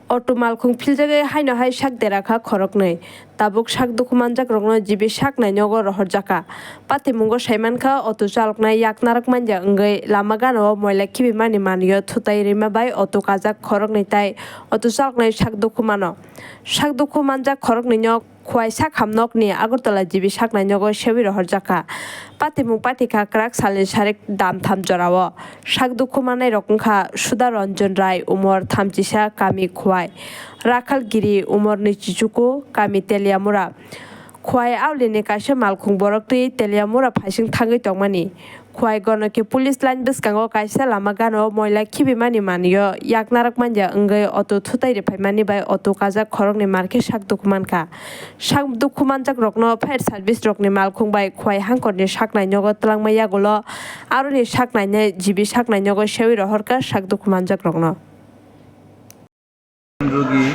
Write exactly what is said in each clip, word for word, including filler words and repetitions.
Auto malkhung philjagwi haino hai sak dera kha khoroknwi. Tabuk sak dukhu manjak rokno G B sak nai nogo rohorjak kha. Patimungo saimankha auto chaloknai yak narwk manya wngwi lama gana o moila khibimani manwio thutai rima bai auto kajak khoroknwi tai auto chaloknai sak dukhu mano. Sak dukhu manjak khoroknwino Khwai sak hamnokni Agartala G B sak nai nogo sewi rohorjak kha. Patimung pathi kha kwrak salni sarik dam tham jorao. Sak dukhu manai rok wngkha Suda Ranjan Rai, umor thamchisa, kami Khwai, Rakhal Giri, umor nwi chichuku, kami Teliamura. Khwai aulini kaisa malkhung borok twi Teliamura phaising thangwi tongmani. Khwai Gonokhe police line bwskango kaisa lama gana o moila khibimani manwio yak narwk manya wngwi auto thutai rwphaimani bai auto kajak khoroknwi markhe sak dukhu mankha. Sak dukhu manjak rokno fire service rokni malkhung bai Khwai hangkorni sak nai nogo twlangma yagulo aroni sak nainai G B sak nai nogo sewi rohorkha sak dukhu manjak rokno. রোগী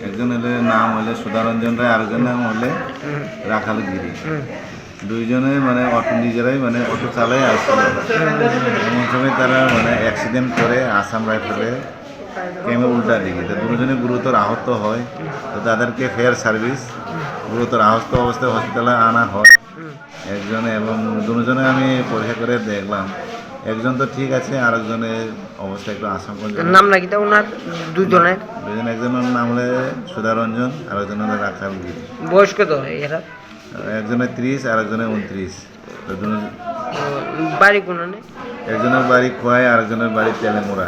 একজন হলে নাম হলে সুধারঞ্জন রায়, আরেকজন নাম হলে রাখাল গিরি। দুইজনে মানে অটো নিজেরাই মানে অটো চালাই আসছিল। এমন সময় তারা মানে অ্যাক্সিডেন্ট করে আসাম রাইফেলে ক্যামে উল্টা দিকে, তো দুজনে গুরুতর আহত হয়। তো তাদেরকে ফেয়ার সার্ভিস গুরুতর আহত অবস্থায় হসপিটালে আনা হয়। একজনে এবং দুজনে আমি পরীক্ষা করে দেখলাম, একজন তো ঠিক আছে, আরেকজনের অবস্থা একটু আশঙ্কাজনক। নাম নাকি তা ওনার দুজনের? দুজন, একজনের নাম হলে সুধারঞ্জন, আরেকজন হলে রাখাল গিরি। বয়স কত হয় এরা? একজনের ত্রিশ, আরেকজনের ঊনত্রিশ। তো দুজন ও, বাড়ি কোন? একজনের বাড়ি খোয়াই, আরেকজনের বাড়ি তেলেমুড়া।